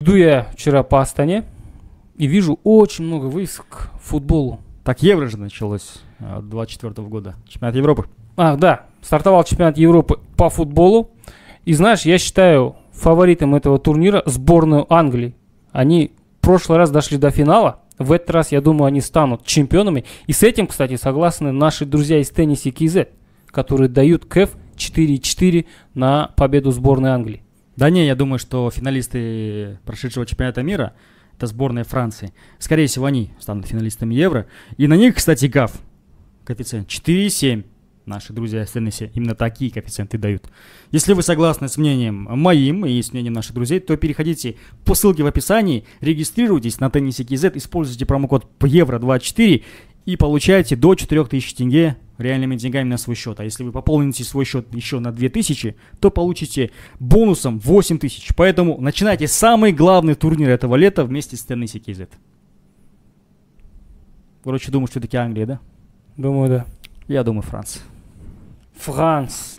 Иду я вчера по Астане и вижу очень много вывесок футболу. Так Евро же началось 24 года. Чемпионат Европы. А, да. Стартовал чемпионат Европы по футболу. И знаешь, я считаю фаворитом этого турнира сборную Англии. Они в прошлый раз дошли до финала. В этот раз, я думаю, они станут чемпионами. И с этим, кстати, согласны наши друзья из Тенниси KZ, которые дают КЭФ 4,4 на победу сборной Англии. Да не, я думаю, что финалисты прошедшего чемпионата мира, это сборная Франции, скорее всего, они станут финалистами Евро. И на них, кстати, ГАФ коэффициент 4,7. Наши друзья из Тенниси именно такие коэффициенты дают. Если вы согласны с мнением моим и с мнением наших друзей, то переходите по ссылке в описании, регистрируйтесь на Теннисе KZ, используйте промокод ЕВРО24 и получаете до 4000 тенге реальными деньгами на свой счет. А если вы пополните свой счет еще на 2000, то получите бонусом 8000. Поэтому начинайте самый главный турнир этого лета вместе с Тенниси KZ. Короче, думаю, что все-таки Англия, да? Думаю, да. Я думаю, Франция. Франц.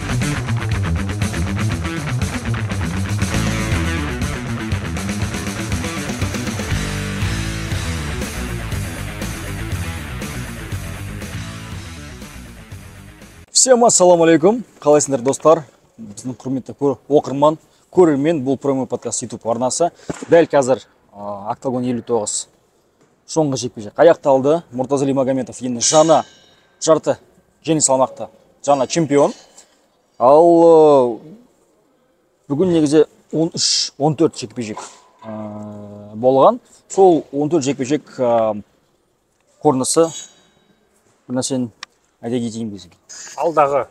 Всем ассаламу алейкум. Қалайсыңдар, достар? Біздің құрметті оқырман, көрермен, бұл Промо подкаст YouTube арнасы. Дәл қазір Октагон 59 соңғы жекпе-жек аяқталды. Мұртазали Магометов енді жаңа жарты жеңіл салмақта жаңа чемпион. Ал бүгін негізі 13-14 жекпе-жек болған. Сол 14 жекпе-жек қорытындысы бір нәрсені айта кетейін бізге. Алдағы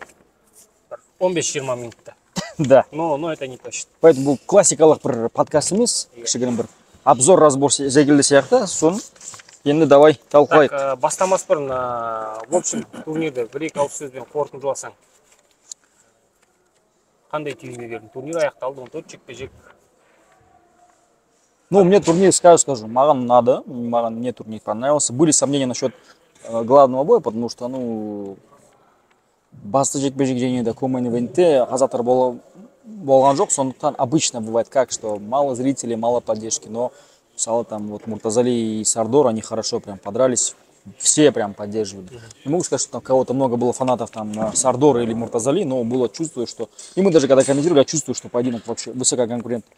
15-20 минутта. Да. Но это не точно. Поэтому бұл классикалық бір подкаст емес, кішігірім бір обзор, разбор секілді сияқты. Соны енді давай талқылайық. Так, бастамас бұрын, в общем, турнирді бір-екі ауыз сөзбен қорытындыласаң. Қандай түйінге келдің? Турнир аяқталды, 14 жекпе-жек. Ну, мне турнир, скажу, маған ұнады, маған мне турнир понравился. Были сомнения насчет главного боя, потому что, ну, басты жекпе-жек және де co-main eventте қазақтар болған жоқ, сондықтан обычно бывает как, что мало зрителей, мало поддержки, но мысалы там вот Муртазали и Сардор, они хорошо прям подрались, все прям поддерживали. Не могу сказать, что там кого-то много было фанатов там Сардора или Муртазали, но было чувство, что... И мы даже когда комментировали, я чувствую, что поединок вообще высококонкурентный.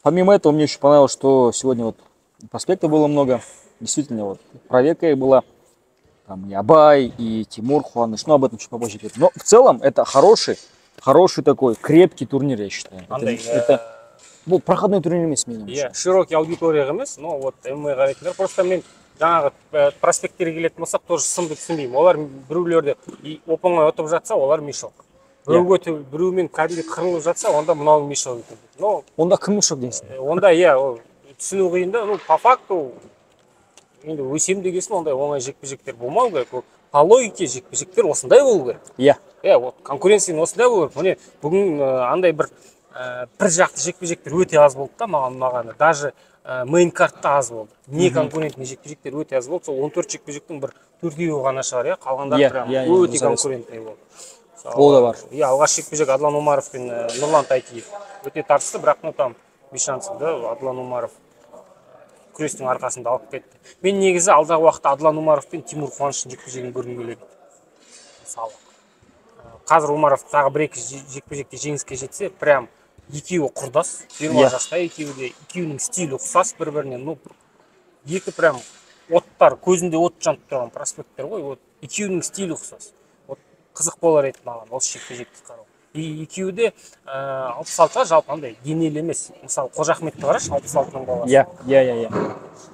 Помимо этого, мне еще понравилось, что сегодня вот проспекта было много, действительно вот проверка и была. Там и Абай, и Тимур Хуаныш, но об этом чуть попозже. Но в целом это хороший, хороший такой крепкий турнир, я считаю. Андай, это бұл проходной турнир емес менің ойымша. Широкий аудитория емес, но вот ММА қарайтындар. Просто мен жаңағы проспекттерге келетін болсақ, тоже сынды түсінбеймін. Олар біреулерді оп-оңай ұтып жатса, олар мешок. Біреумен кәдімгі қырылып жатса, онда мынау мешок екен. Но онда кім мешок дейсің? Онда иә, ол түсіну қиын да, ну по факту енді өсем дегесін ондай оңай жекпе-жектер болмау керек. Ол по логике жекпе-жектер осындай болу керек. Иә. Иә, вот конкуренцияның осындай болу керек. Міне бүгін андай бір бір жақты жекпе-жектер өте аз болды да, маған ұнағаны. Даже main card-та аз болды. Не конкурентный жекпе-жектер өте аз болды. Сол 14 жекпе-жектің бір төртеуі ғана шығар, иә, қалғандары прям өте конкурентный болды. Ол да бар. Иә, алғаш жекпе-жек Адлан Умаров пен Нұрлан Тайтиев өте тартысты, бірақ ну там без шансов, да, Адлан Умаров күрестің арқасында алып кетті. Мен негізі алдағы уақытта Адлан Умаров пен Тимур Қуаныштың жекпе-жегін көргім келеді. Мысалы, қазір Умаров тағы бір-екі жекпе-жекте жеңіске жетсе, прям екеуі құрдас, 20 жаста екеуі де, екеуінің стилі ұқсас бір-біріне. Ну, екі прям оттар, көзінде от жанып тұрған проспекттер ғой, вот екеуінің стилі ұқсас. Вот қызық болар еді маған осы жекпе-жекті қарау. И екеуі де 66-ға жалпы андай денелі емес. Мысалы, Қожа Ахметті қарашы, 66-ның баласы. Иә, иә, иә, иә.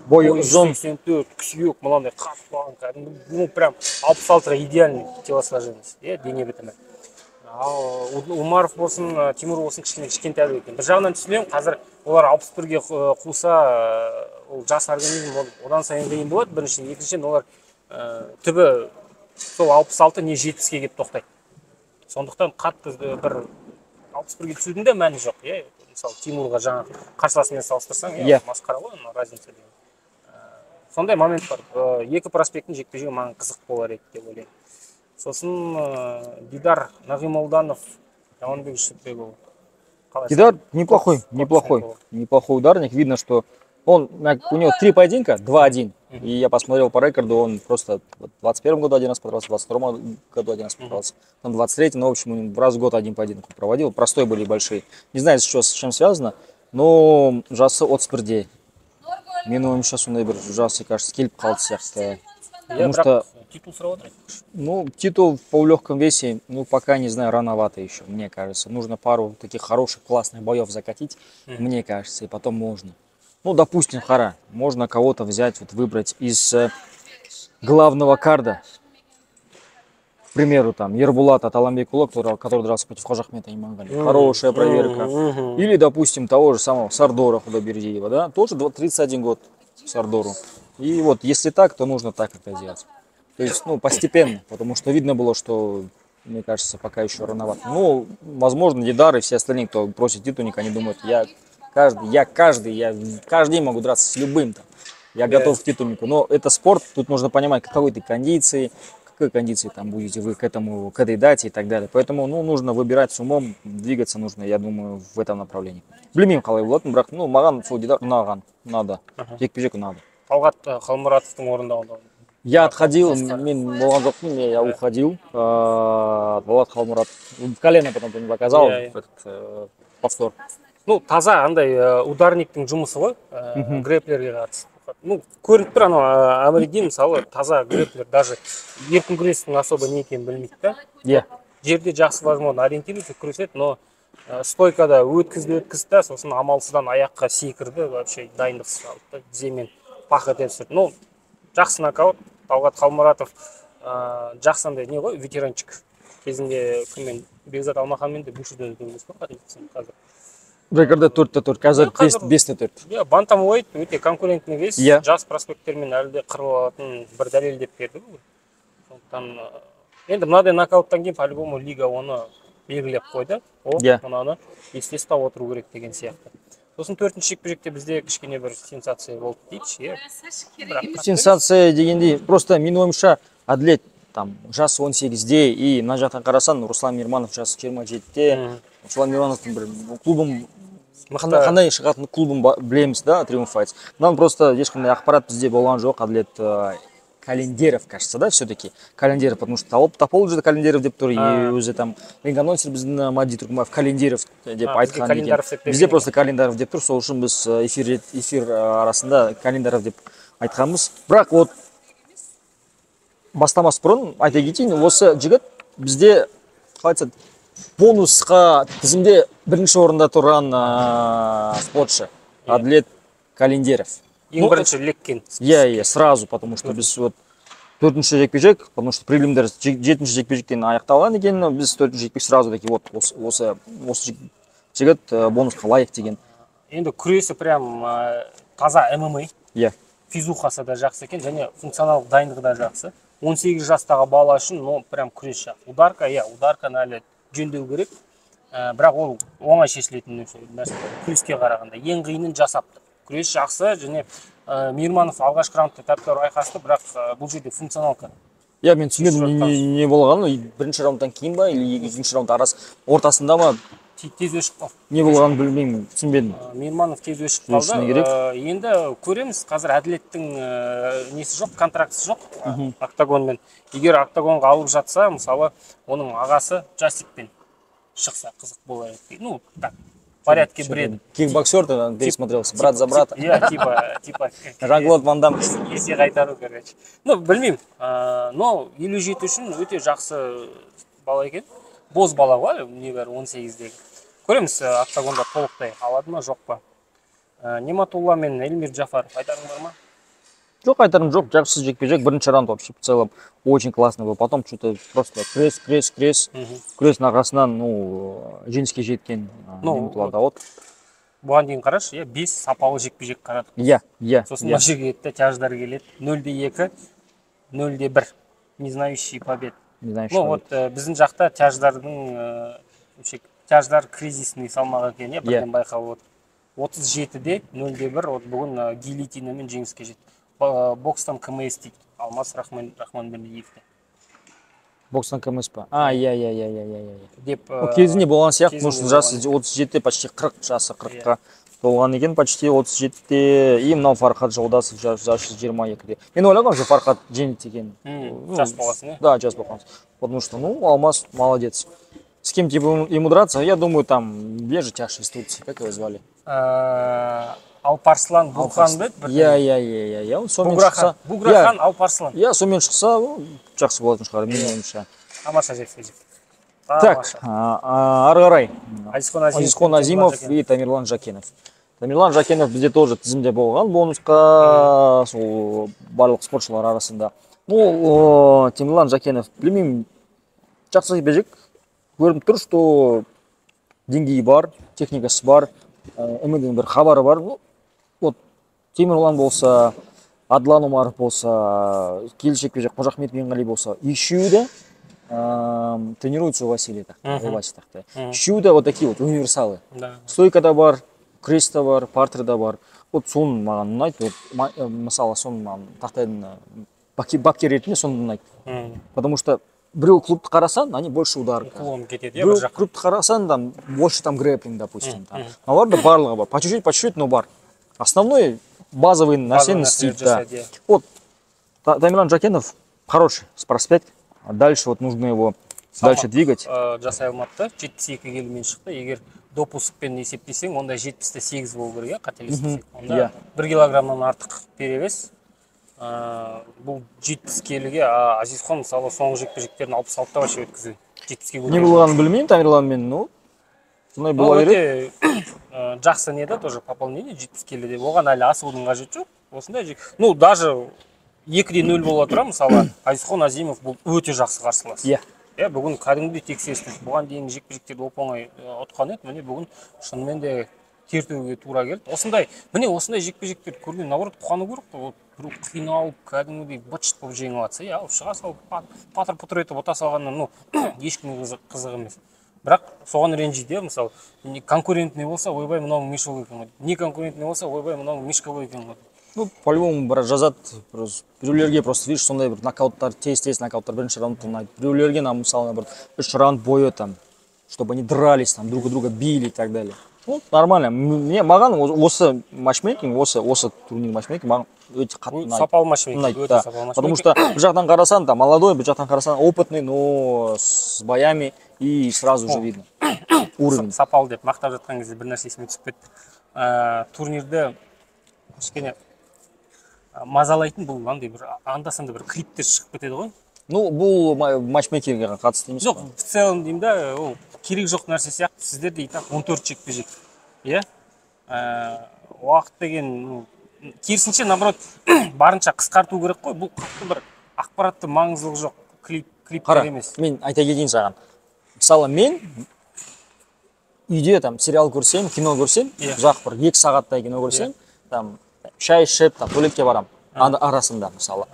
Бойы ұзын. 84, сүйек, мынандай қатып қалған кәдімгі, ну прям 66-ға идеальный телосложение, иә, дене бітімі. Ал Умаров болсын, Тимур болсын кішкене кішкентайлау екен. Бір жағынан түсінемін, қазір олар 61-ге қуса, ол жас организм одан сайын қиын болады. Біріншіден, екіншіден олар түбі сол 66 не 70-ке келіп тоқтайды. Сондықтан қатты бір 61-ге түсудің де мәні жоқ, иә. Мысалы, Тимурға жаңа қарсыласымен салыстырсаң, иә, масқара ғой, разница деген. Сондай момент бар. Екі проспекттің жекпе-жегі маған қызық болар еді деп ойлаймын. Сосын Дидар Нағимолданов, Жаманбек Жүсіпбекұлы. Қалай? Дидар неплохой, неплохой, Корпусный. Неплохой ударник. Видно, что у него три поединка, 2-1. И я посмотрел по рекорду, он просто вот в 21 году один раз подрался, в 22 году один раз подрался, там 23, ну, в общем, он раз в год один поединок проводил. Простой были большие. Не знаю, с чем связано, но жасы 31-де. Менің ойымша, сондай бір жасы, кажется, келіп қалды сияқты. Иә, Потому бірақ что титул сұрап отыр. Ну, титул в полулегком весе, ну, пока не знаю, рановато еще, мне кажется. Нужно пару таких хороших, классных боев закатить, мне кажется, и потом можно. Ну, допустим, қара, можно кого-то взять, вот выбрать из главного карда. К примеру, там, Ербулата Таламбекулы, который дрался против Хожахмета Имангали. Хорошая проверка. Мгм. Или, допустим, того же самого Сардора Худайбердиева, да, тоже 31 год Сардору. И вот, если так, то нужно так это делать. То есть, ну, постепенно, потому что видно было, что, мне кажется, пока еще рановато. Ну, возможно, Дидар и все остальные, кто просит титульник, они думают, я каждый день могу драться с любым там. Я готов к титульнику. Но это спорт, тут нужно понимать, какой ты кондиции, какой кондиции там будете вы к этой дате и так далее. Поэтому, ну, нужно выбирать с умом, двигаться нужно, я думаю, в этом направлении. Білмеймін, қалай болатын, бірақ, ну, маған сол Дидар ұнаған, ұнады. Жекпе-жек ұнады. Талғат Қалмұратовтың орындауында. Я отходил, мен болған жоқпын, я уходил. Талғат Қалмұрат в колено потом ты не показал, Иә, иә. этот повтор. Ну, таза андай ударниктің жұмысы ғой, грэплерге қарсы. Ну, көрініп тұр, анау Әміриддин, мысалы, таза грэплер, даже еркін күрестің особо не екенін білмейді да. Иә. Жерде жақсы, возможно, ориентируется, күреседі, но стойкада өткізді, өткізді да, сосын амалсыздан аяққа секірді, вообще дайындықсыз алды да, тіземен пах ете түсірді. Ну, жақсы нокаут. Талғат Қалмұратов жақсы андай не ғой, ветеранчик. Кезінде кіммен, Бекзат Алмаханмен де Бушида төбелескен, қателеспесем, қазір. Рекорды 4-4, қазір Иә, қазір- 5-4. Иә, бантамвейт өте конкурентный вес. Иә. Жас проспекттермен әлі де қырыла алатын бір дәлелдеп берді бүгін. Сондықтан енді мынадай нокауттан кейін по-любому лига оны белгілеп қойды. О, Иә. мынаны есте ұстап отыру керек деген сияқты. Сосын төртінші жекпе-жекте бізде кішкене бір сенсация болды дейікші, иә. Бірақ Сенсация дегендей, просто менің ойымша, Әділет там жасы 18-де, и мына жақтан қарасаң, Руслан Мирманов жасы 27-те. Руслан Мирмановтың бір клубын Мықты. Қандай шығатын клубын білеміз да, Триумф Файтс. Мынаны просто ешқандай ақпарат бізде болған жоқ. Әділет Календеров, кажется, да, все-таки Календеров, потому что Топол же Календеров деп тұр, и А. өзі там ринг анонсер біздің Мади Түркімбаев Календеров деп А, бізге айтқан екен. Календаров деп Бізде берген. Просто Календаров деп тұр, сол үшін біз эфир арасында Календаров деп айтқанбыз. Бірақ вот бастамас бұрын айта кетейін, осы жігіт бізде, қалай айтсам, бонусқа тізімде бірінші орында тұрған спортшы Әділет Календеров. Ең Ну, бірінші іліккен. Иә, сразу, потому что біз вот төртінші жекпе-жек, потому что прелимдер жетінші жекпе-жектен аяқталған екен, но біз төртінші жекпе сразу таки вот осы жігіт бонусқа лайық деген. Енді күресі прям таза ММА. Иә. Физухасы да жақсы екен және функционалдық дайындығы да жақсы. 18 жастағы бала үшін, ну, прям күрес жақсы. Ударка, иә, ударканы әлі жөндеу керек. Бірақ ол оңай шешілетін нәрсе. Күреске қарағанда ең қиынын жасапты. Күрес жақсы және Мейірманов алғашқы раундта тәп-тәуір айқасты, бірақ бұл жерде функционалка. Иә, мен түсінбедім не болғанын, бірінші раундтан кейін ба или екінші раунд арасы ортасында ма? Тез өшіп қалды. Не болғанын білмеймін, түсінбедім. Мейірманов тез өшіп Өшуіне қалды. Керек. Енді көреміз, қазір Әділеттің несі жоқ, контрактісі жоқ октагонмен. Егер октагонға алып жатса, мысалы, оның ағасы Жасикпен шықса, қызық болар еді. Ну, так, в порядке бреда. Кикбоксер тогда пересмотрелся, брат за брата. Иә, типа Жан-Клод Ван Дамм. есе қайтару, короче. Ну, білмеймін. Но 57 үшін өте жақсы бала екен. Боз бала ғой, небәрі 18-дегі. Көреміз, октагонда толықтай алады ма, жоқ па. Нематулла мен Эльмир Джафаров, айтарың бар ма? Жоқ, айтарым жоқ, жақсы жекпе-жек. Бірінші раунд вообще в целом очень классно был. Потом что-то просто күрес, күрес, күрес. Күрестің арқасынан, ну, жеңіске жеткен Ну, Нематулла Дауыт. Бұған дейін қарашы, иә, бес сапалы жекпе-жек қарадық. Иә, иә, Сосын иә. мына жерге келеді да, тяждар келеді. 0-2, 0-1. Не знающий побед. Не знаю, Ну что. вот біздің жақта тяждардың вообще тяждар кризисный салмақ екен, иә, бірден байқап отыр. 37-де 0-1, вот бүгін гильотинамен жеңіске жетті. Бокстан КМС дейді. Алмас Рахманбердиев те. Бокстан емес па? А, иә, иә, иә, иә, иә, иә. Деп. Кезінде болған сияқты, Кезінде. Потому что жасы 37-те, почти 40, жасы 40-қа толған екен, почти 37-те. И мынау Фархат Жолдасов, жасы 22-де. Мен ойлағанмын, что Фархат жеңеді екен. Ну, жас болғасын, иә? Да, жас болған. Потому что, ну, Алмас молодец. С кем типа ему драться? Я думаю, там Бежи Тяж из Турции, как его звали? Алпарслан Бурхан ба еді бір? Иә, иә, иә, иә, иә. Сонымен Буграхан. шықса. Буграхан Алпарслан. Иә, сонымен шықса, жақсы болатын шығар, менің ойымша. Тамаша жекпе жек. Так, ары қарай. Азизхон Азимов. Азизхон Азимов и Тамерлан Жакенов. Тамерлан Жакенов бізде тоже тізімде болған бонусқа, сол барлық спортшылар арасында. Ну, Тамерлан Жакенов, білмеймін, жақсы жекпе жек. Көрініп тұр, что деңгейі бар, техникасы бар, ММА-ден бір хабары бар. Ну, вот Темірлан болса, Адлан Омаров болса, келесі жекпе жек Қожахмет Бенғали болса, үшеуі де тренируются у Василия Тахты, у Васи Тахты. Үшеуі де вот такие вот универсалы. Стойкада бар, күресте бар, партерда бар. Вот соны маған ұнайды. Вот, мысалы, соны маған Тақтайдың бапкер ретінде соны ұнайды. Потому что біреу клубты қарасаң, они больше ударка. Уклон кетеді, иә, бір Біреу жаққа. Клубты қарасаң, там больше там грэплинг, допустим. Там. Мыналарда барлығы бар. По чуть-чуть, по чуть-чуть, но бар. Основной базовый нәрсені нәрселерді істейді. Да. Жасайды, иә. Вот Тамерлан Жакенов хороший проспект. А дальше вот нужно его дальше двигать. Жасай алмапты, 72 келімен шықты. Егер допускпен есептесең, онда 78 болу керек, иә, қателеспесек. Онда 1 килограммнан артық перевес. Бұл 70 келіге, а Азизхон, мысалы, соңғы жекпе жектерін 66-та вообще өткізді, 70-ке. Не болғанын білмеймін Тамерланмен, ну, сондай бола береді. Өте жақсы не да, тоже пополнение 70 келіде. Оған әлі асығудың қажеті жоқ. Осындай ну, даже 2-де 0 бола тұра, мысалы, Азизхон Азимов бұл өте жақсы қарсылас. Иә, бүгін кәдімгідей тексерісті. Бұған дейінгі жекпе жектерді оп оңай ұтқан еді. Міне, бүгін шынымен де тер төгуге тура келді. Осындай, міне, осындай жекпе жектерді көрген, наоборот, қуану керек қой. Вот біреу қиналып, кәдімгідей быт шыт болып жеңіп жатса, иә, алып шыға салып, патыр пұтыр етіп ұта салғаннан, ну, ешкімге қызық емес. Бірақ соған ренжиді, иә. Мысалы, не конкурентный болса, ойбай, мынауың мешок екен ғой, не конкурентный болса, ойбай, мынауың мишка екен ғой. Ну, по-любому бір жазады. Просто біреулерге просто, видишь, сондай бір нокауттар, тез-тез нокауттар бірінші раундта ұнайды. Біреулерге, нам, мысалы, бір үш раунд бойы там, чтобы они дрались, там, друг друга били и так далее. Ну, нормально. Мне, маған осы матчмейкинг, осы турнир матчмейкинг маған өте қатты ұнайды. Сапалы матчмейкинг. Ұнайды, өте да. Сапалы Потому матчмейкинг. Что бір жақтан қарасаң, там, молодой, бір жақтан қарасаң, опытный, но с боями, и сразу же видно уровень. Сапалы деп мақтап жатқан кезде бір нәрсе есіме түсіп кетті. Турнирді кішкене мазалайтын бұл андай бір анда санда бір клиптер шығып кетеді ғой. Ну, бұл матчмейкингге қатысты емес Жоқ, қой. в целом деймін да, ол керек жоқ нәрсе сияқты. Сіздерде и так 14 жекпе жек, иә. Уақыт деген, ну, керісінше, наоборот, барынша қысқарту керек қой. Бұл қатты бір ақпаратты маңыздылығы жоқ клиптер Қара, емес. Мен айта кетейін саған. Мысалы, мен үйде там сериал көрсем, кино көрсем, ұзақ бір 2 сағаттай кино көрсем, там шай ішіп, там туалетке барамын арасында, мысалы.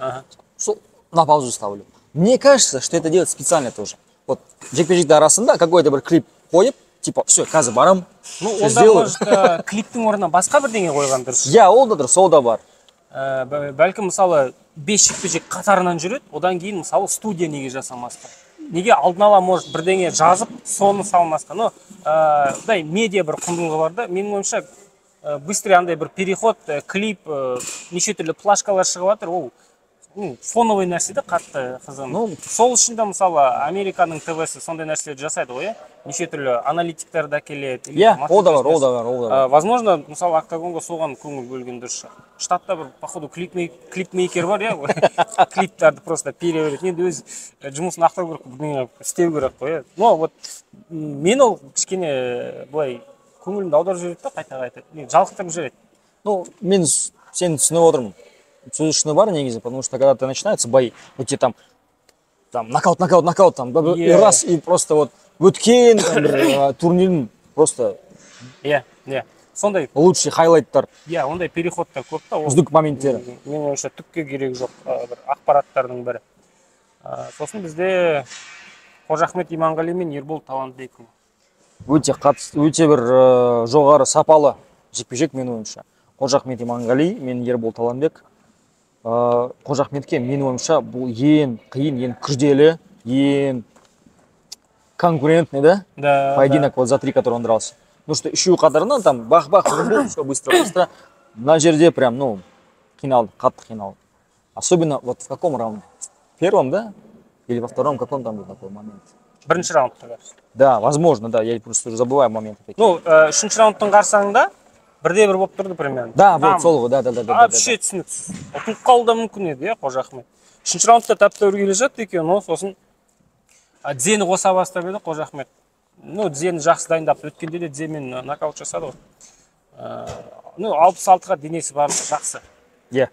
Сол на паузу ставлю. Мне кажется, что это делают специально тоже. Вот жекпе жекті арасында какой-то бір клип қойып, типа, все, қазір барам, Ну, всё онда, сделаю. может, клиптің орнына басқа бірдеңе қойған дұрыс. Иә, ол да дұрыс, ол да бар. Бәлкім, мысалы, бес жекпе жек қатарынан жүреді, одан кейін, мысалы, студия неге жасамасқа, неге алдын ала, может, бірдеңе жазып, соны салмасқа? Но мындай медиа бір құндылығы бар да, менің ойымша. Быстрый андай бір переход, клип, неше түрлі плашкалар шығып жатыр, ол, ну, фоновый нәрсе да, қатты қызық. Ну, сол үшін де, мысалы, Американың ТВ-сі сондай нәрселерді жасайды ғой, иә, неше түрлі аналитиктарды әкеледі или Иә, там ол да бар, ол да бар, ол да бар. Возможно, мысалы, Октагонға соған көңіл бөлген дұрыс шығар. Штатта бір, походу, клипмейкер бар, иә, клиптарды просто пере береді. Енді өз жұмысын ақтау керек, бірдеңе істеу керек қой, иә. Но вот мен ол кішкене былай көңілімді аударып жібереді да, қайта қайта не, жалықтырып жібереді. Ну, мен сені түсініп отырмын. Сөз шыны бар негізі, потому что когда ты начинаются бои, вот тебе там нокаут, нокаут, нокаут, там, да, и раз, и просто вот өткен там, бір, турнирдің просто Иә, иә, сондай. Лучший хайлайттар, Иә, ондай переходтар көп та ол. Үздік моменттері. Менің ойымша, түкке керегі жоқ бір ақпараттардың бірі. Сосын бізде Қожахмет Иманғали мен Ербол Талантбекұлы. Өте қатысты, өте бір жоғары сапалы жекпе-жек, менің ойымша. Қожахмет Иманғали мен Ербол Таланбек. Қожахметке, менің ойымша, бұл ең қиын, ең күрделі Ең конкурентный, да? Да. Поединок вот за три, который он дрался. Ну что, үшеуі қатарынан там бах-бах, все быстро, быстро. Мына жерде прям, ну, қиналды, қатты қиналды. Особенно вот в каком раунде? В первом, да? Или во втором, каком там был такой момент? Бірінші раундта, кажется. Да, возможно, да, я просто уже забываю моменты такие. Ну, үшінші раундтың қарсаңында бірде бір болып тұрды примерно. Да, Там вот, сол ғой, да. Вообще түсініксіз, ұтылып қалуы да мүмкін еді, иә, Қожа Ахмет. Үшінші раундта тәп тәуір келе жатты екеуі, но сосын тізені қоса бастап еді Қожа Ахмет. Ну, тізені жақсы дайындапты, өткенде де тіземен нокаут жасады ғой. Ну, 66-ға денесі барлығы жақсы. Иә.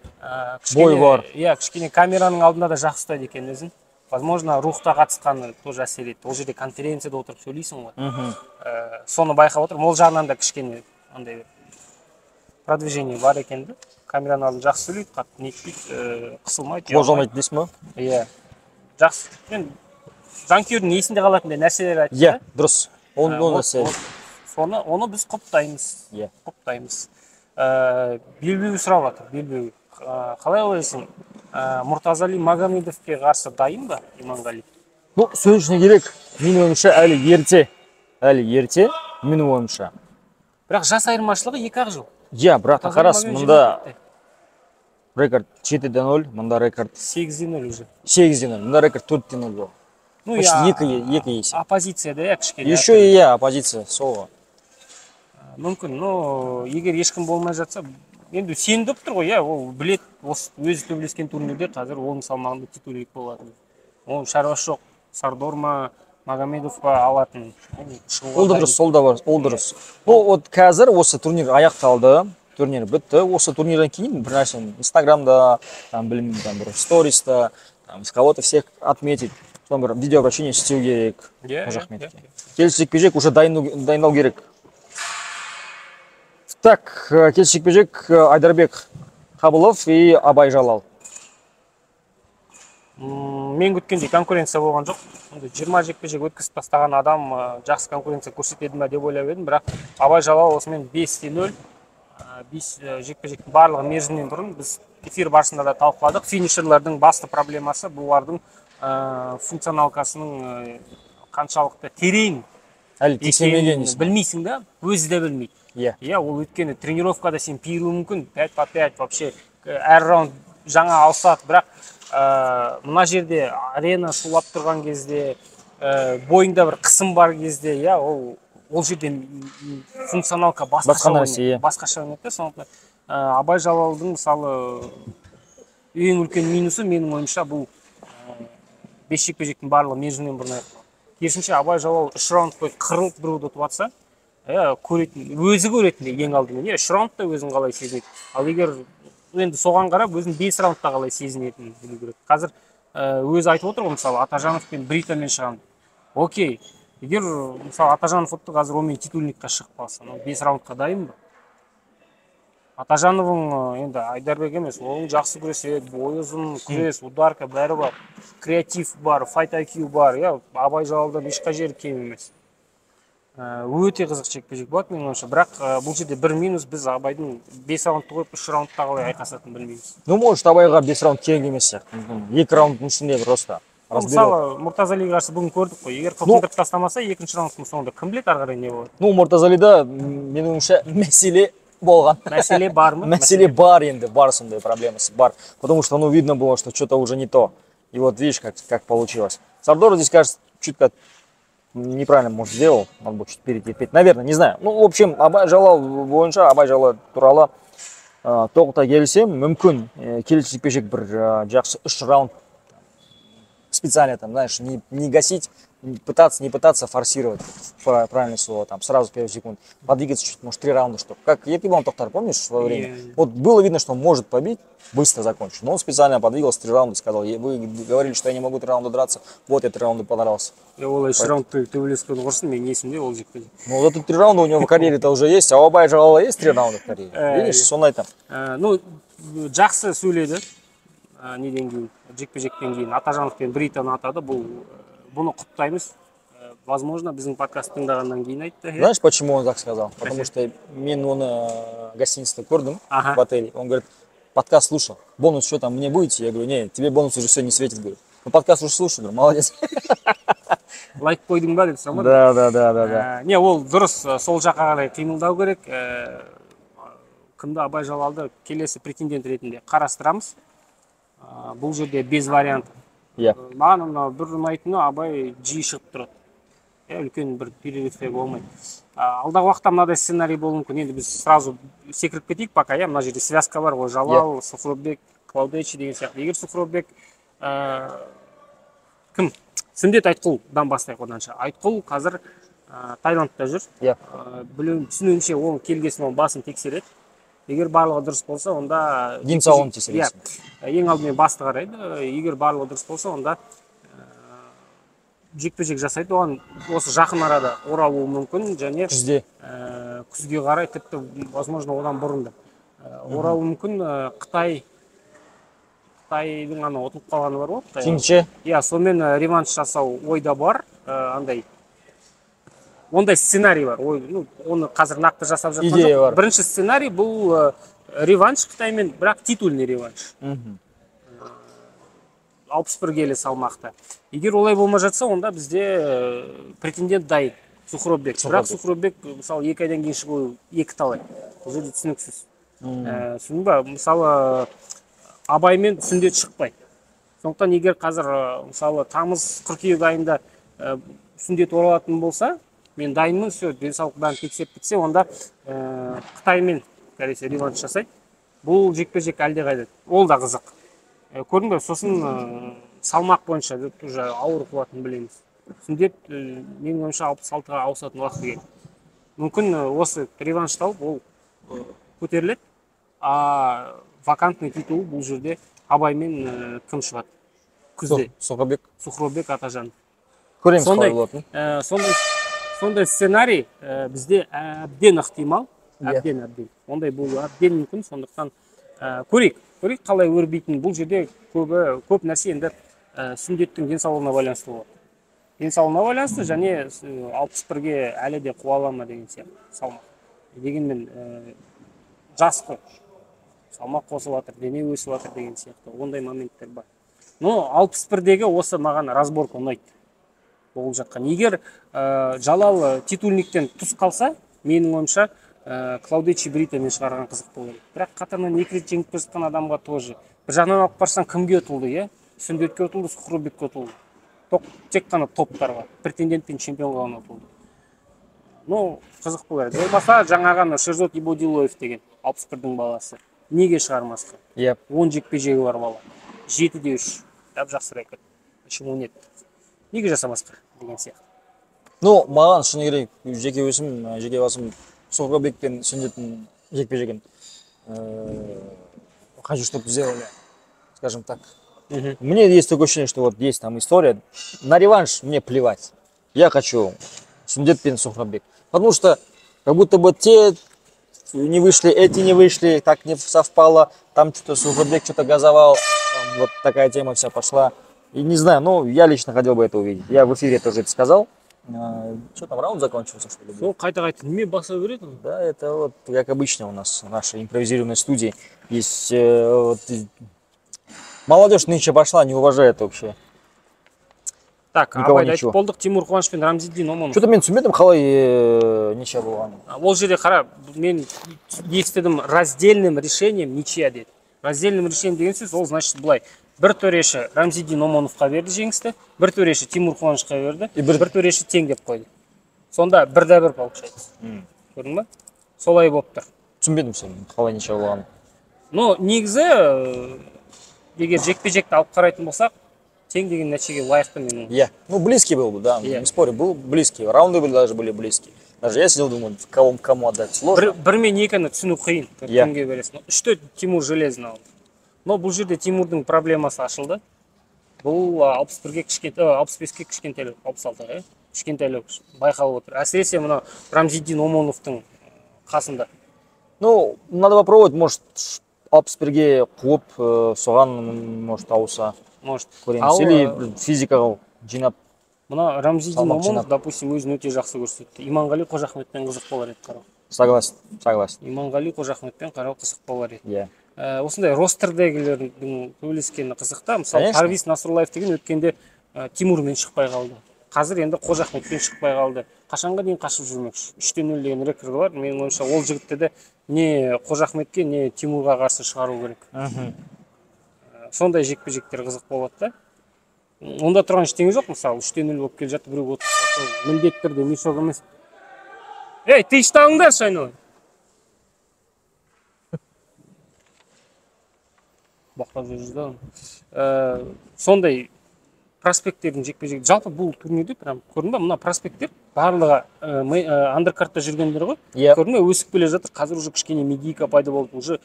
Кішкене Бойы бар. Иә, кішкене камераның алдында да жақсы ұстайды екен өзін. Возможно, Рухта қатысқаны тоже әсер етті. Ол жерде конференцияда отырып сөйлейсің ғой. Соны байқап отырмын, ол жағынан да кішкене андай бір продвижение бар екен да. Камераның алдында жақсы сөйлейді, қатты нетпейді, қысылмайды, ұялмайды. Қобалжымайды дейсің ба? Иә, жақсы. Мен жанкүйердің есінде қалатындай нәрселер айтты. Иә, дұрыс. Да. Оны Вот, нәрсе. Вот, соны, оны біз құптаймыз. Иә. Құптаймыз. Белбеу сұрап жатыр, белбеу. Қалай ойлайсың, Мұртазали Магомедовке қарсы дайын ба Иманғали? Ну, сөз шыны керек, менің ойымша, әлі ерте. Әлі ерте, менің ойымша. Бірақ жас айырмашылығы 2-ақ жыл. Иә, бірақ та Мұртазали қарас, Магомедов мында 24-те. Рекорд 7-0, мында рекорд 8-0 уже. 8-0, мында рекорд 4-0 болды. Ну, Почти иә, екі есе. Оппозицияда, иә, кішкене. Еще и иә, оппозиция, сол ғой. Мүмкін, но егер ешкім болмай жатса, енді сеніп тұр ғой, иә, ол білет, осы өзі төбелескен турнирде қазір оның салмағында титульник болады. Оның шаруасы жоқ, Сардор ма, Магомедов па алатын. Ол шығуға Ол да дайын. дұрыс, сол да бар, ол дұрыс. Ну, вот қазір осы турнир аяқталды, турнир бітті. Осы турнирден кейін бір нәрсе Инстаграмда, там, білмеймін, там, бір сториста, там, с кого-то всех отметить, содан бір видеообращение істеу керек Иә, Қожа иә, Ахметовке. иә. Келесі жекпе-жек уже дайындау керек. Так, келесі жекпе-жек Айдарбек Қабылов и Абай Жалал. Мен күткендей конкуренция болған жоқ. Енді 20 жекпе-жек өткізіп тастаған адам жақсы конкуренция көрсетеді ме деп ойлап едім, бірақ Абай Жалал осымен 5-0, бес жекпе-жектің барлығы мерзімнен бұрын. Біз эфир барысында да талқыладық. Финишерлердің басты проблемасы бұлардың функционалкасының қаншалықты терең Әлі тексермеген екенін дейсің. Білмейсің да, өзі де білмейді. Иә. Иә, ол өйткені тренировкада сен перуі мүмкін 5 по 5 вообще, әр раунд жаңа алысады, бірақ мына жерде арена шулап тұрған кезде, бойыңда бір қысым бар кезде, иә, ол жерде функционалка басқаша Басқа нәрсе, ойнайды. Иә. Басқаша ойнайды да. Сондықтан Абай Жалалдың, мысалы, ең үлкен минусы, менің ойымша, бұл бес жекпе-жектің барлығы мерзімнен бұрын аяқталды. Керісінше, Абай Жалал үш раунд бойы қырылып біреуді ұтып жатса, иә, көретін, өзі көретіндей ең алдымен, иә, үш раундта өзін қалай сезінеді. Ал егер енді соған қарап өзін бес раундта қалай сезінетінін білу керек. Қазір өзі айтып отыр ғой, мысалы, Атажанов пен Бритамен шығамын. Окей, егер, мысалы, Атажанов ұтты, қазір онымен титульникқа шығып қалса, ну, бес раундқа дайын ба? Атажановың енді Айдарбек емес, ол жақсы күреседі, бойы ұзын, күрес, ударка, бәрі бар, креатив бар, fight IQ бар, иә, Абай Жалалдан ешқай жері кем емес. Өте қызық жекпе-жек болады, менің ойымша, бірақ бұл жерде бір минус: біз Абайдың бес раундты қойып, үш раундта қалай айқасатынын білмейміз. Ну, может, Абайға бес раунд керек емес сияқты. Мүмкін, екі раундтың ішінде просто Ну, разберет. мысалы, Мұртазалиге қарсы бүгін көрдік қой, егер қылқындырып тастамаса екінші раундтың соңында, кім біледі, ары қарай не болады. Ну, Мұртазалида, менің ойымша, мәселе болған. Мәселе бар ма? Мәселе бар енді, бар сондай проблемасы, бар. Потому что, ну, видно было, что что-то уже не то. И вот видишь, как получилось. Сардор здесь, кажется, чутка неправильно, может, сделал. Надо было чуть перетерпеть. Наверное, не знаю. Ну, в общем, Абай Жалал бойынша, Абай Жалал туралы тоқта келсем, мүмкін келесі жекпе-жек бір жақсы үш раунд специально там, знаешь, не гасить, не пытаться форсировать, правильное слово, там, сразу с первых секунд, подвигаться чуть, может, три раунда, что. Как Еркебулан Тоқтар, помнишь, в свое время? Иә. Вот было видно, что он может побить, быстро закончить, но он специально подвигался три раунда, сказал: «Вы говорили, что я не могу три раунда драться, вот я три раунда подрался». Олай үш раунд төбелескен құрсын, менің есімде ол жекпе-жек. Ну, вот это три раунда у него в карьере-то уже есть, а у Абая Жалала есть три раунда в карьере? Видишь, Иә. Соны айтамын. Ну, жақсы сөйледі. Неден кейін, жекпе-жектен кейін Атажанов пен Британы атады. Бұл бұны құптаймыз. Возможно, біздің подкаст тыңдағаннан кейін айтты, иә? Знаешь, почему он так сказал? Потому что мен оны гостиницада көрдім в отеле. Он говорит: «Подкаст слушал, бонус что там мне будете?» Я говорю: «Не, тебе бонус уже все не светит», говорю. Ну, подкаст уже слушаю, говорю, молодец. Лайк қойдың ба деп сұрамады. Да. Не, ол дұрыс, сол жаққа қарай қимылдау керек. Кімді, Абай Жалалды келесі претендент ретінде қарастырамыз. Бұл жерде без вариантов. Маған мынау бір ұнайтыны, Абай жиі шығып тұрады, иә, үлкен бір перерывтер болмайды. Алдағы уақытта мынадай сценарий болуы мүмкін. Енді біз сразу секіріп кетейік пока, иә. Мына жерде связка бар ғой: Жалал, Сухроббек, Клаудечи деген сияқты. Егер Сухроббек, кім, Сүндет Айтқұлдан бастайық оданша. Айтқұл қазір Таиландта жүр. Білуім, түсінуімше, ол келгесін, оның басын тексереді. Егер барлығы дұрыс болса, онда Денсаулығын тексересің. Иә, ең алдымен басты қарайды. Егер барлығы дұрыс болса, онда жекпе жек жасайды. Оған осы жақын арада оралуы мүмкін және Күзде. Күзге қарай, тіпті, возможно, одан бұрын да оралуы мүмкін. Қытайдың анау ұтылып қалғаны бар ғой, Қытай. Тиңше. Иә, сонымен реванш жасау ойда бар. Андай ондай сценарий бар ой, ну, оны қазір нақты жасап жатқан Идея жоқ. бар. Бірінші сценарий бұл реванш Қытаймен, бірақ титульный реванш, 61 келі салмақта. Егер олай болмай жатса, онда бізде претендент дайын: Сухроббек. Бірақ Сухроббек, мысалы, 2 айдан кейін шығуы екі талай, бұл жерде түсініксіз. Түсіндің ба? Мысалы, Абай мен Сүндет шықпайды. Сондықтан егер қазір, мысалы, тамыз, қыркүйек айында Сүндет оралатын болса, мен дайынмын, все, денсаулық бәрін тексеріп бітсе, онда Қытаймен, скорее всего, реванш жасайды. Бұл жекпе жек әлдеқайда, ол да қызық. Көрдің бе? Сосын салмақ бойынша уже ауыр қуатынын білеміз. Сүндет, менің ойымша, 66-ға ауысатын уақыты келді. Мүмкін, осы реваншты алып, ол көтеріледі. А вакантный титул бұл жерде Абай мен кім шығады күзде? Сухробек. Сухробек Атажанов. Көреміз Сондай, қалай болатынын. Сондай сценарий бізде әбден ықтимал. Әбден ондай болуы әбден мүмкін. Сондықтан көрейік, қалай өрбитінін. Бұл жерде көбі, көп нәрсе енді Сүндеттің денсаулығына байланысты болады, денсаулығына байланысты және 61-ге әлі де қуа ала ма деген сияқты салмақ. Дегенмен жас қой, салмақ қосып жатыр, дене өсіп жатыр деген сияқты ондай моменттер бар. Но 61-дегі осы маған разборка ұнайды болып жатқан. Егер Жалал титульниктен түс қалса, менің ойымша, Клаудечи Бритамен шығарған қызық болар еді. Бірақ қатарынан екі рет жеңіп келе жатқан адамға тоже бір жағынан алып барсаң, кімге ұтылды, иә? Сүндетке ұтылды, Сухробекке ұтылды. Тек қана топтарға, претендент пен чемпионға ғана ұтылды. Ну, қызық болар еді. Болмаса жаңағы ана Шерзод Ибодилоев деген 61-дің баласы, неге шығармасқа? 10 жекпе жегі бар бала, 7 де 3, жап жақсы рекорд. Почему нет, неге жасамасқа деген сияқты. Ну, маған шыны керек, жеке өзім, жеке басым Сухробек пен Сүндеттің жекпе жегін хочу, чтобы сделали, скажем так. Мне есть такое ощущение, что вот есть там история. На реванш мне плевать. Я хочу Сүндет пен Сухробек. Потому что как будто бы те не вышли, эти не вышли, так не совпало. Там что-то Сухробек что-то газовал. Там вот такая тема вся пошла. И не знаю, ну, я лично хотел бы это увидеть. Я в эфире тоже это сказал. Что там, раунд закончился, что ли? Сол қайта қайта неме баса береді оны? Да, это вот, как обычно у нас в нашей импровизированной студии есть вот, молодежь нынче пошла, не уважает вообще. Так, Никого, Абайды ничего. айтып болдық. Тимур Қуаныш пен Рамзиддин Омонов. Что-то мен түсінбедім, қалай ничья болғанын. Ол жерде қара, мен естідім, раздельным решением ничья деді. Раздельным решением деген сөз, ол значит былай: бір төреші Рамзиддин Омоновқа берді жеңісті, бір төреші Тимур Қуанышқа берді, И бір- бір төреші тең деп қойды. Сонда 1 де 1 получается, көрдің ба? Солай болып тұр. Түсінбедім сен қалай ничья болғанын. Но негізі, егер жекпе жекті алып қарайтын болсақ, тең деген нәтижеге лайықты менің. Я. Ну, близкий был бы, да, не спорю, был близкий. Раунды были даже были близкие. Даже я сидел, думаю, кому отдать. Сложно. Бір мен екіні түсіну қиын, кімге бересің. Үшті Тимур железно алды. Но бұл жерде Тимурдың проблемасы ашылды. Бұл 61-ге кішкентай, 65-ке кішкентайлау, 66-ға, иә, кішкентайлау байқалып отыр, әсіресе мына Рамзиддин Омоновтың қасында. Ну, надо попробовать, может, 61-ге қуып, соған, может, ауыса Может. көреміз. Ал, Или физикаға жинап. Мына Рамзиддин Салмақ Омонов, жинап. допустим, өзін өте жақсы көрсетті. Иманғали Қожахметпен қызық болар еді қарау. Согласен, согласен. Иманғали Қожахметпен қарау қызық болар еді. Иә. Осындай ростердегілердің төбелескені қызық та. Мысалы, Парвиз Насруллаев деген өткенде Тимурмен шықпай қалды. Қазір енді Қожа Ахметпен шықпай қалды. Қашанға дейін қашып жүрмекші? 3-0 деген рекорды бар. Менің ойымша, ол жігітті де не Қожа Ахметке, не Тимурға қарсы шығару керек. Сондай жекпе-жектер қызық болады да. Онда тұрған ештеңе жоқ, мысалы, 3-0 болып келе жатып, біреу отырып қалса, міндетті түрде мешок емес. Ей, тынышталыңдаршы, айналайын. Бақтап жүрміз да. Сондай проспекттердің жекпе-жегі. Жалпы бұл турнирде прям көрдің ба, мына проспекттер барлығы андеркартта жүргендер ғой. Көрдің бе, өсіп келе жатыр. Қазір уже кішкене медийка пайда болды. Уже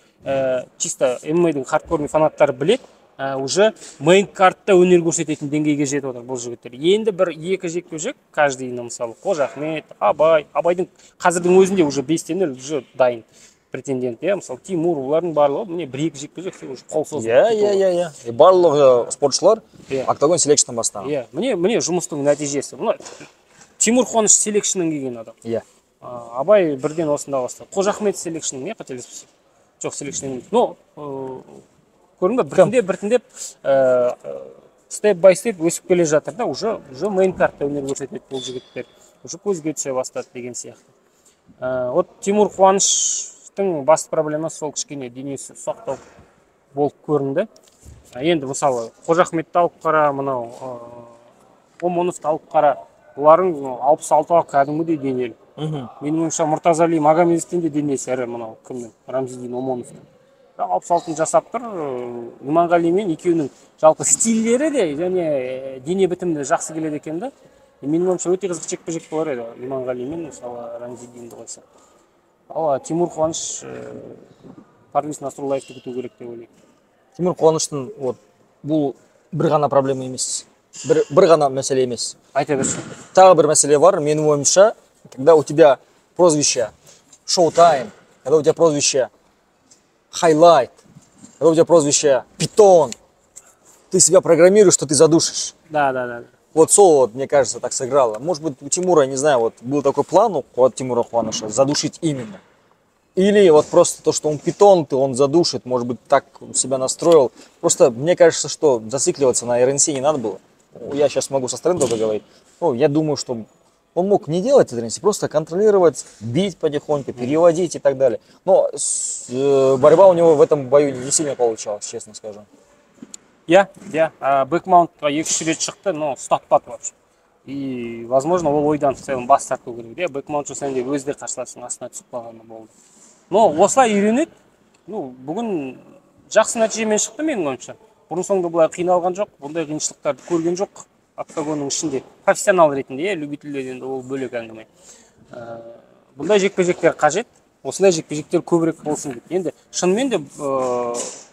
чисто ММА-дің хардкорный фанаттары біледі. Уже мейн картта өнер көрсететін деңгейге жетіп отыр бұл жігіттер. Енді бір екі жекпе-жек, каждыйына, мысалы, Қожа Ахмет, Абай, Абайдың қазірдің өзінде уже 5-0 уже дайын претендент, иә, мысалы, Тимур, олардың барлығы, міне, бір екі жекпе-жек уже қол созып. Иә, иә, иә, иә. Барлығы спортшылар Октагон селекшннан бастаған. Иә, міне, міне жұмыстың нәтижесі. Мына Тимур Қуаныш селекшннан келген адам. Иә. Абай бірден осында бастады. Қожа Ахмет селекшннан, иә, қателеспесем. Жоқ, селекшннан емес. Но көрдің бе, біртіндеп, біртіндеп step by step өсіп келе жатыр да, уже мейн картта өнер көрсетеді бұл жігіттер. Уже көзге түсе бастады деген сияқты. Вот Тимур Қуаныштың басты проблемасы сол, кішкене денесі ұсақтау болып көрінді. Енді мысалы, Қожа Ахметті алып қара, мынау Омоновты алып қара, бұлардың 66-ға кәдімгідей денелі. Менің ойымша, Мұртазали Магомедовтің де денесі ірі, мынау кімнің, Рамзидин Омоновтың. 66-ны жасап тұр. Иманғали мен екеуінің жалпы стильдері де және дене бітімі де жақсы келеді екен да. Менің ойымша, өте қызық жекпе-жек болар еді Иманғали мен, мысалы, Рамзидинді қойса. Ал Тимур Қуаныш Парвиз Насруллаевты күту керек деп ойлаймын. Тимур Қуаныштың вот бұл бір ғана проблема емес. Бір ғана мәселе емес. Айта берші. Тағы бір мәселе бар, менің ойымша, когда у тебя прозвище Showtime, когда у тебя прозвище Highlight, когда у тебя прозвище Питон, ты себя программируешь, что ты задушишь. Да, да, да. Вот Соло, вот, мне кажется, так сыграло. Может быть, у Тимура, не знаю, вот был такой план у Тимура Қуаныша задушить именно. Или вот просто то, что он питон, то он задушит, может быть, так себя настроил. Просто мне кажется, что зацикливаться на РНС не надо было. Я сейчас могу со стороны только говорить. Ну, я думаю, что он мог не делать РНС, просто контролировать, бить потихоньку, переводить и так далее. Но борьба у него в этом бою не сильно получалась, честно скажу. Иә, иә, бэкмаунтқа екі-үш рет шықты, но ұстатпады вообще. И, возможно, ол ойдан в целом бас тарту керек, иә, бэкмаунт жасайын деп өзі де қарсыласының астына түсіп қалғаны болды. Но осылай үйренеді. Ну, бүгін жақсы нәтижемен шықты менің ойымша. Бұрын соңды бұлай қиналған жоқ, бұндай қиыншылықтарды көрген жоқ октагонның ішінде. Профессионал ретінде, иә, любительдер енді ол бөлек әңгіме. Бұндай жекпе-жектер қажет, осындай жекпе-жектер көбірек болсын деп. Енді шынымен де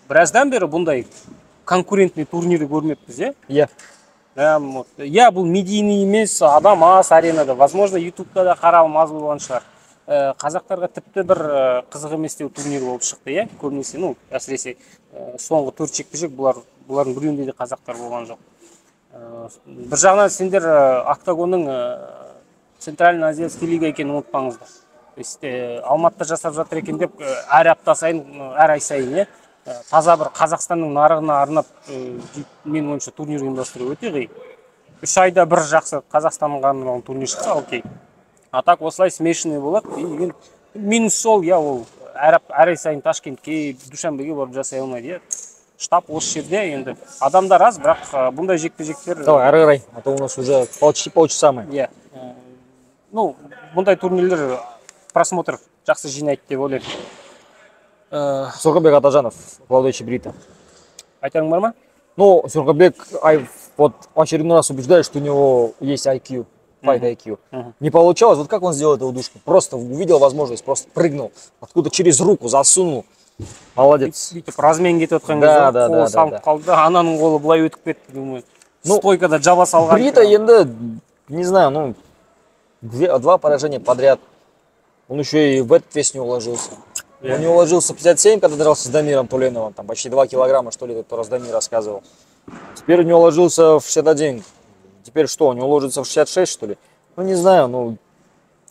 біраздан бері бұндай конкурентный турнирді көрмеппіз, иә? Иә. Прям вот. Иә, бұл медийный емес, адам аз аренада. Возможно, ютубта да қаралым аз болған шығар. Қазақтарға тіпті бір қызық емес деу турнир болып шықты, иә? Көбінесе, ну, әсіресе соңғы 4 жекпе-жек бұлардың біреуінде де қазақтар болған жоқ. Бір жағынан сендер октагонның Центральный Азиатский лига екенін ұмытпаңыздар. То есть Алматыда жасап жатыр екен деп әр апта сайын, әр ай сайын, иә? Таза бір Қазақстанның нарығына арнап, менің ойымша, турнир ұйымдастыру өте қиын. 3 айда бір жақсы Қазақстанға арналған турнир шықса, окей. А так осылай смешанный болады. И минус сол, иә, ол әр ай сайын Ташкентке, Душанбеге барып жасай алмайды, иә. Штаб осы жерде енді адамдар аз, бірақ бұндай жекпе-жектер. Давай, ары қарай, а то у нас уже полчаса мы. Иә. Ну, бұндай турнирлер просмотр жақсы жинайды деп ойлаймын. Сұрқабек Атажанов, Владимир Брита. Айтарың бар ма? Ну, Сұрқабек вот очередной раз убеждает, что у него есть IQ, fight IQ. Не получалось, вот как он сделал эту удушку? Просто увидел возможность, просто прыгнул, откуда через руку засунул. Молодец. Бүйтіп размен кетіп жатқан кезде қолы салынып қалды, ананың қолы былай өтіп кетті, думаю. Стойкада жаба салған. Брита енді, не знаю, ну, 2 поражения подряд. Он еще и в этот вес не уложился. Он не уложился 57, когда дрался с Дамиром Туленовым, там почти 2 килограмма, что ли, тот раз Дамир рассказывал. Теперь не уложился в 61. Теперь что, он не уложится в 66, что ли? Ну, не знаю, ну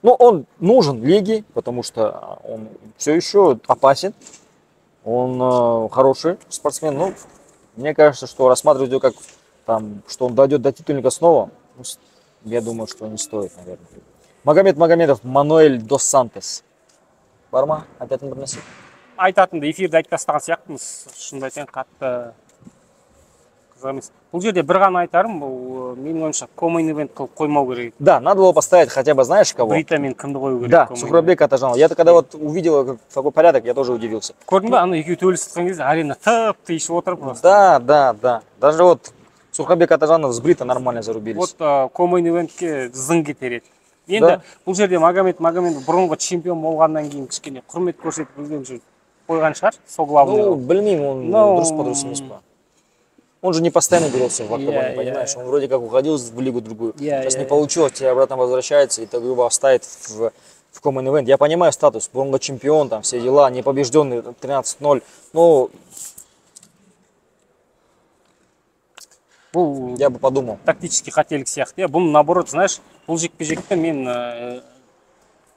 он нужен лиге, потому что он все еще опасен. Он хороший спортсмен. Ну, мне кажется, что рассматривать его как, там, что он дойдет до титульника снова, ну, я думаю, что не стоит, наверное. Магомед Магомедов, Мануэль Дос Сантос. Бар ма айтатын бір нәрсе? Айтатынды эфирде айтып тастаған сияқтымыз. Шынымды айтайын, қатты қызық емес. Бұл жерде бір ғана айтарым, бұл, менің ойымша, co-main event қылып қоймау керек. Да, надо было поставить хотя бы, знаешь, кого? Бритамен кімді қою керек? Да, Co-main event? Сухрабека Атажанова. Я когда вот увидел такой порядок, я тоже удивился. Көрдің ба, ана екеуі төбелесіп жатқан кезде арена тып тыныш отыр просто. Да. Даже вот Сухрабек Атажанов с Брита нормально зарубились. Вот co-main event ке зың кетер еді. Енді бұл жерде Магомед Магомедов бұрынғы чемпион болғаннан кейін кішкене құрмет көрсетіп, өздерінше қойған шығар, сол главный. Ну, білмеймін, он Ну, дұрыс па, дұрыс емес па. Он же не постоянно берется в октагоне, понимаешь? Он вроде как уходил в лигу другую. Сейчас не получилось, тебе обратно возвращается, и так его ставит в co-main event. Я понимаю статус, бұрынғы чемпион, там все дела, непобежденный, 13-0. Ну, бұл я бы подумал. Тактический қателік сияқты, иә. Бұны наоборот, знаешь, бұл жекпе-жекті мен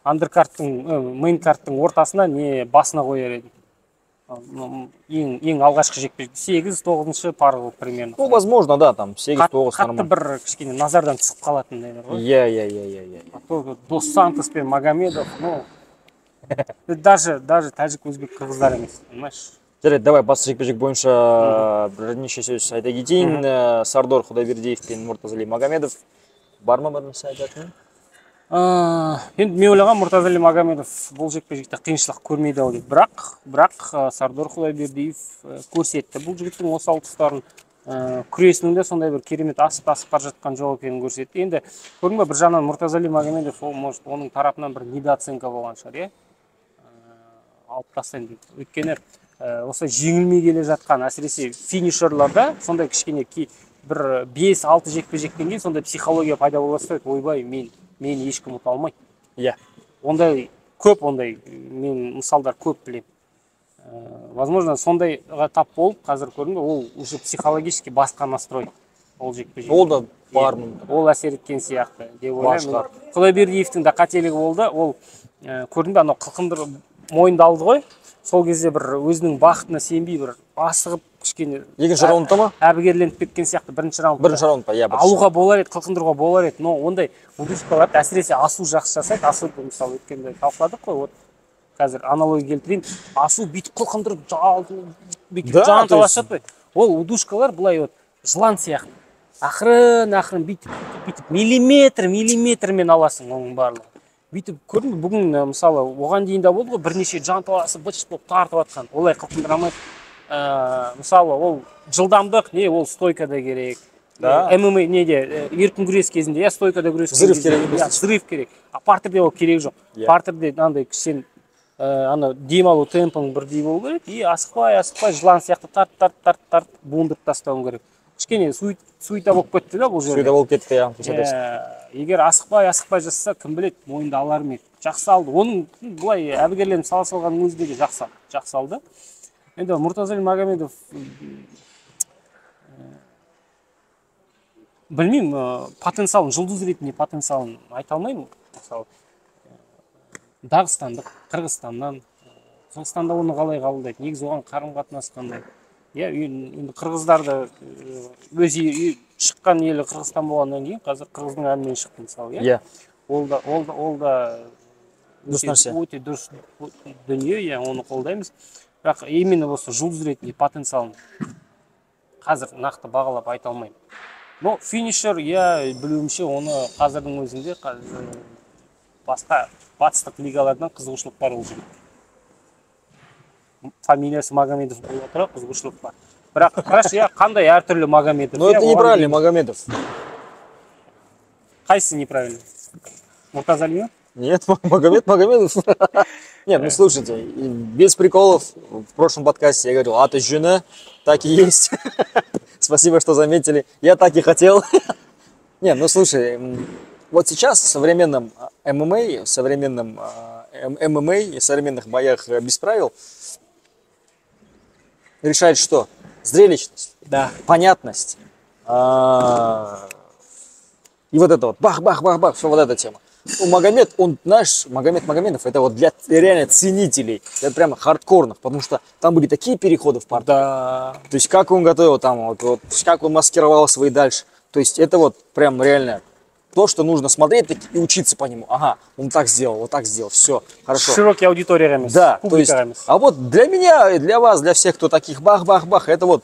андеркарттың, мейнкарттың ортасына не басына қояр едім. Ең алғашқы жекпе-жек сегіз, тоғызыншы пар қылып примерно. Ну, возможно, да, там сегіз, тоғыз Қатты нормально. бір кішкене назардан түсіп қалатындай ғой. Иә, иә, иә, иә, иә. А то Дос Сантос пен Магомедов, ну, даже тәжік, өзбек, қырғыздар емес, понимаешь? Жарайды, давай басты жекпе-жек бойынша бірнеше сөз айта кетейін. Сардор Құдайбердиев пен Мұртазали Магомедов. Бар ма бір нәрсе айтатын? Енді мен ойлағанмын, Мұртазали Магомедов бұл жекпе-жекте қиыншылық көрмейді ау деп. Бірақ Сардор Құдайбердиев көрсетті бұл жігіттің осал тұстарын. Күресінің де сондай бір керемет асып тасып бара жатқан жоқ екенін көрсетті. Енді көрдің бе, бір жағынан Мұртазали Магомедов, ол, может, оның тарапынан бір недооценка болған шығар, иә? Алып тастайын деп. Өйткені осылай жеңілмей келе жатқан, әсіресе финишерларда сондай кішкене бір бес-алты жекпе-жектен кейін сондай психология пайда бола бастайды. Ойбай, мені ешкім ұта алмайды. Ондай көп, ондай мен мысалдар көп білемін. Возможно, сондайға тап болып, қазір көрдің бе, ол уже психологически басқа настрой ол жекпе-жек. Ол да бар мүмкін. Ол әсер еткен сияқты деп Бар ойлаймын. шығар. Құдайбердиевтің де қателігі болды. Ол, көрдің бе, анау қылқындыр мойынды алды ғой. Сол кезде бір өзінің бақытына сенбей, бір асығып кішкене Екінші раундта ма? әбігерленіп кеткен сияқты бірінші раундта. Бірінші раундта, иә, бірінші. Алуға болар еді, қылқындыруға болар еді, но ондай удушкаларды әсіресе Асу жақсы жасайды. Асуды мысалы өткенде талқыладық қой, вот қазір аналогия келтірейін. Асу бүйтіп қылқындырып, бүйтіп Да, жан то есть таласып жатпайды. Ол удушкалар былай вот жылан сияқты. Ақырын, ақырын бүйтіп, бүйтіп, бүйтіп миллиметр, миллиметрмен аласың оның барлығын. Бүйтіп көрдің бе, бүгін, мысалы, оған дейін де болды ғой, бірнеше жан таласып, быт-шыт болып тартып жатқан. Олай қылқындыра алмайды. Мысалы, ол жылдамдық, не, ол стойкада керек. Да. ММА неде, еркін күрес кезінде, иә, стойкада күрес Взрыв кезінде, керек емес. иә, взрыв керек. А партерде ол керек жоқ. Иә. Партерде андай сен, ана дем алу темпің бірдей болу керек, и асықпай, асықпай жылан сияқты тарт, тарт, тарт, тарт буындырып тастауың керек. Кішкене суета болып кетті да бұл жерде. Суета болып кетті, иә, дұрыс айтасың. Егер асықпай, асықпай жасаса, кім біледі, мойынды алар ма еді. Жақсы алды. Оның былай әбігерленіп сала салғанның өзінде де жақсы алды. Жақсы алды. Енді Мұртазали Магомедов, білмеймін, потенциалын, жұлдыз ретінде потенциалын айта алмаймын. Мысалы, Дағыстандық, Қырғызстаннан, Қырғызстанда оны қалай қабылдайды? Негізі оған қарым-қатынас қандай? Иә, енді қырғыздарды, өз шыққан елі Қырғызстан болғаннан кейін қазір қырғыздың әнімен шықты мысалы, иә? Иә. Ол да Дұрыс нәрсе. өте дұрыс дүние, иә, оны қолдаймыз. Бірақ именно осы жұлдыз ретінде потенциалын қазір нақты бағалап айта алмаймын. Но финишер, иә, білуімше, оны қазірдің өзінде қазір басқа батыстық лигалардан қызығушылық бар ол жігітке. Фамилиясы Магомедов бола тұра қызығушылық бар. Бірақ қарашы, иә, қандай әртүрлі Магомедов. Но иә, это оған неправильный дейін Магомедов. Қайсысы неправильный? Муртазали? Нет, Магомед Магомедов. Нет, слушайте, без приколов, в прошлом подкасте я говорил, а ты жена, так и есть. Спасибо, что заметили. Я так и хотел. Не, слушай, вот сейчас в современном ММА, в современном, ММА и современных боях без правил решает что? Зрелищность, понятность. И вот это вот бах-бах-бах-бах, все вот эта тема. Ну, Магомед, он, знаешь, Магомед Магомедов, это вот для реально ценителей, это прямо хардкорных, потому что там были такие переходы в партер. То есть как он готовил там, вот, как он маскировал свои дальше. То есть это вот прям реально то, что нужно смотреть и учиться по нему. Ага, он так сделал, вот так сделал, все, хорошо. Широкий аудитория емес, Да, то есть, публика емес. А вот для меня, и для вас, для всех, кто таких бах-бах-бах, это вот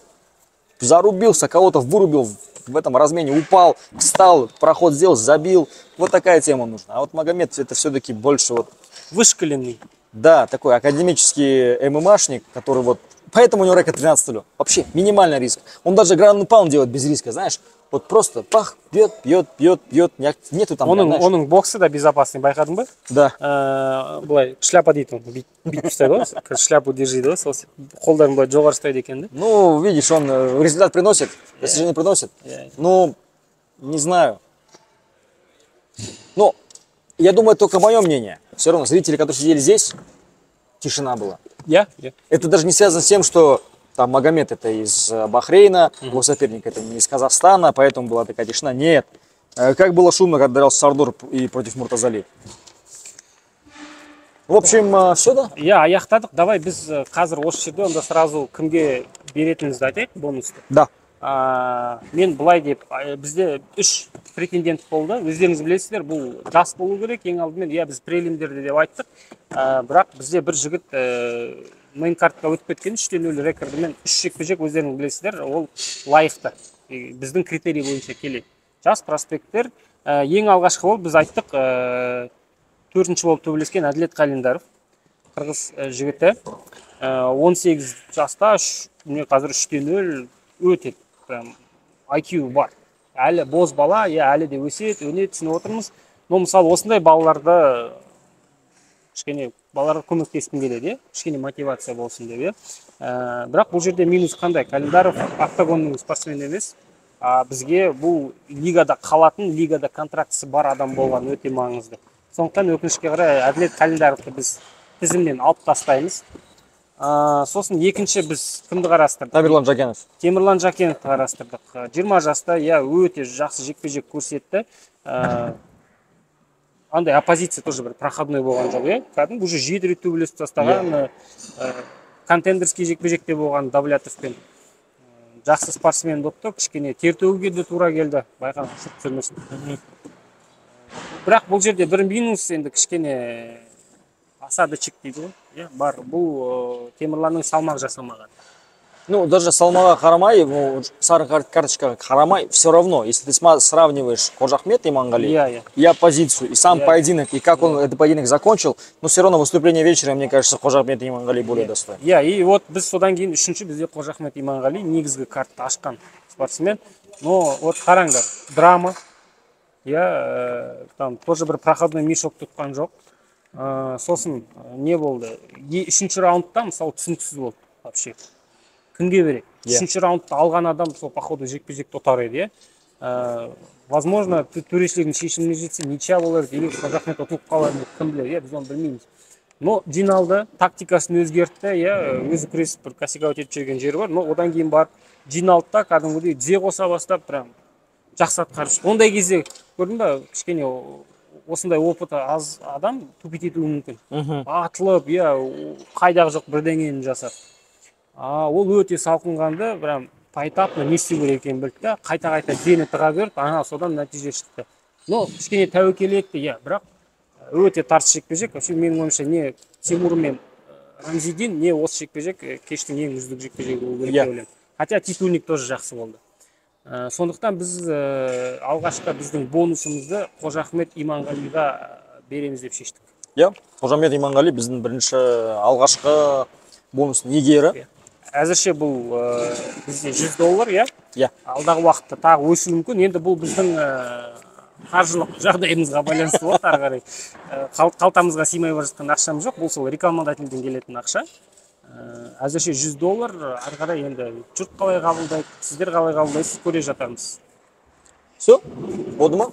зарубился, кого-то вырубил в этом размене, упал, встал, проход сделал, забил. Вот такая тема нужна. А вот Магомед — это все-таки больше вот, Вышколенный. Да, такой академический ММАшник, который вот. Поэтому у него рекорд 13. Вообще минимальный риск. Он даже ground pound делает без риска, знаешь. Вот просто пах, бьет, бьет, бьет, бьет. Нету там, Оның, знаешь. Оның боксы да безопасный, байқадың ба? Да. Былай шляпа дейді оны, бүйтіп ұстайды ғой, шляпу держи дейді ғой, сол қолдарын былай жоғары ұстайды екен да. Ну, видишь, он результат приносит, достижение приносит. Ну, не знаю. Ну, я думаю, только мое мнение. Все равно зрители, которые сидели здесь, тишина была. Иә. Это даже не связано с тем, что там Магомед — это из Бахрейна, его соперник — это не из Казахстана, поэтому была такая тишина. Нет. Как было шумно, когда дрался Сардор и против Муртазали. В общем, все, да? Иә, аяқтадық. Давай біз қазір осы жерде онда сразу кімге беретінімізді айтайық бонусты. Да. Мен былай деп, бізде үш претендент болды, өздеріңіз білесіздер. Бұл жас болу керек ең алдымен, иә, біз прелимдерде деп айттық. Бірақ бізде бір жігіт main card қа өтіп кеткен 3-0 рекордымен, үш жекпе жек, өздеріңіз білесіздер, ол лайықты. И біздің критерий бойынша келеді жас проспекттер. Ең алғашқы болып біз айттық, төртінші болып төбелескен Әділет Қалендаров, қырғыз жігіті. 18 жаста, міне, қазір 3-0, өте прям IQ бар, әлі боз бала, иә, әлі де өседі, өнеді, түсініп отырмыз. Но мысалы осындай балаларды, кішкене балаларға көмектескім келеді, иә, кішкене мотивация болсын деп, иә. Бірақ бұл жерде минус қандай? Калиндаров октагонның спортсмені емес, а бізге бұл лигада қалатын, лигада контрактісі бар адам болған өте маңызды. Сондықтан, өкінішке қарай, Әділет Калиндаровты біз тізімнен алып тастаймыз. Сосын екінші біз кімді қарастырдық? Тамерлан Жакенов. Темірлан Жакеновті қарастырдық. 20 жаста, иә, өте жақсы жекпе жек көрсетті. Андай оппозиция тоже бір проходной болған жоқ, иә, кәдімгі уже жеті рет төбелесіп тастаған, контендерский жекпе жекте болған Давлятовпен. Жақсы спортсмен болыпты, кішкене тер төгуге де тура келді, байқап түсірмесін. Бірақ бұл жерде бір минус енді, кішкене осадочек дейді ғой, иә, бар бұл, Темірланның салмақ жасамаған. Ну, даже салмағына қарамай, ну, сары карточкаға қарамай, все равно, если ты сравниваешь Қожахмет Имангали иә иә и оппозицию, и сам поединок, и как он этот поединок закончил, но все равно выступление вечера, мне кажется, Қожахмет Имангали более достоин. Иә, и вот біз содан кейін үшінші бізде Қожахмет Иманғали, негізгі картты ашқан спортсмен. Но вот қараңдар, драма, иә, там тоже бір проходной мешок тұтқан жоқ. Сосын не болды? Үшінші раундта мысалы түсініксіз болды вообще, кімге береді. Үшінші раундта алған адам сол по ходу жекпе жекті ұтар еді, иә. Возможно, төрешілердің шешіміне жетсе, ничья болар еді или Қожахмет ұтылып қалар еді, кім біледі, иә, біз оны білмейміз. Но жиналды, тактикасын өзгертті, иә, өзі күресіп бір косяковать етіп жүрген жері бар, но одан кейін барып жиналды да, кәдімгідей тізе қоса бастап, прям жақсы атқарып шықты. Ондай кезде, көрдің ба, кішкене осындай опыты аз адам тупить етуі мүмкін, атылып, иә, қайдағы жоқ бірдеңені жасап. А ол өте салқынқанды, прям поэтапно не істеу керек екенін білді да, қайта қайта тізені тыға берді, ана содан нәтиже шықты. Но кішкене тәуекел етті, иә, бірақ өте тартыс жекпе жек вообще. Менің ойымша, не Тимур мен Рамзидин, не осы жекпе жек кештің ең үздік жекпе жегі болу керек деп ойлаймын, хотя титульник тоже жақсы болды. Сондықтан біз алғашқы біздің бонусымызды Қожахмет Иманғалиға береміз деп шештік. Иә, Қожахмет Иманғали біздің бірінші, алғашқы бонустың иегері. Иә. Әзірше бұл бізде 100 доллар, иә. Иә. Алдағы уақытта тағы өсуі мүмкін. Енді бұл біздің қаржылық жағдайымызға байланысты болады ары қарай. Қалтамызға сыймай бара жатқан ақшамыз жоқ, бұл сол рекламодательден келетін ақша. Әзірше 100 доллар, ары қарай енді жұрт қалай қабылдайды, сіздер қалай қабылдайсыз, көре жатармыз. Все, болды ма?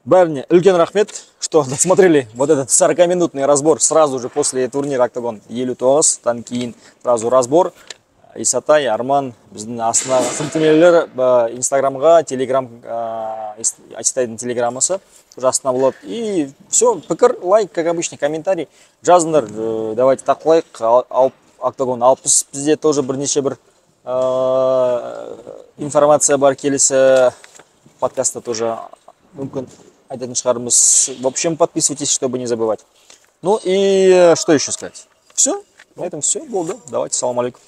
Бәріне үлкен рахмет, что досмотрели вот этот 40-минутный разбор сразу же после турнира «Октагон 59», кейін сразу разбор. Исатай, Арман, біздің астына сілтемелер Инстаграмға, Телеграм, Исатайдың телеграммасы тоже астына болады. И все, пікір, лайк, как обычно, комментарий жазыңдар, давайте талқылайық. Октагон 60 бізде тоже бірнеше бір информация бар, келесі подкастта тоже мүмкін айтатын шығармыз. В общем, подписывайтесь, чтобы не забывать. Ну и что еще сказать? Все, на этом все, болды. Давайте, салам алейкум.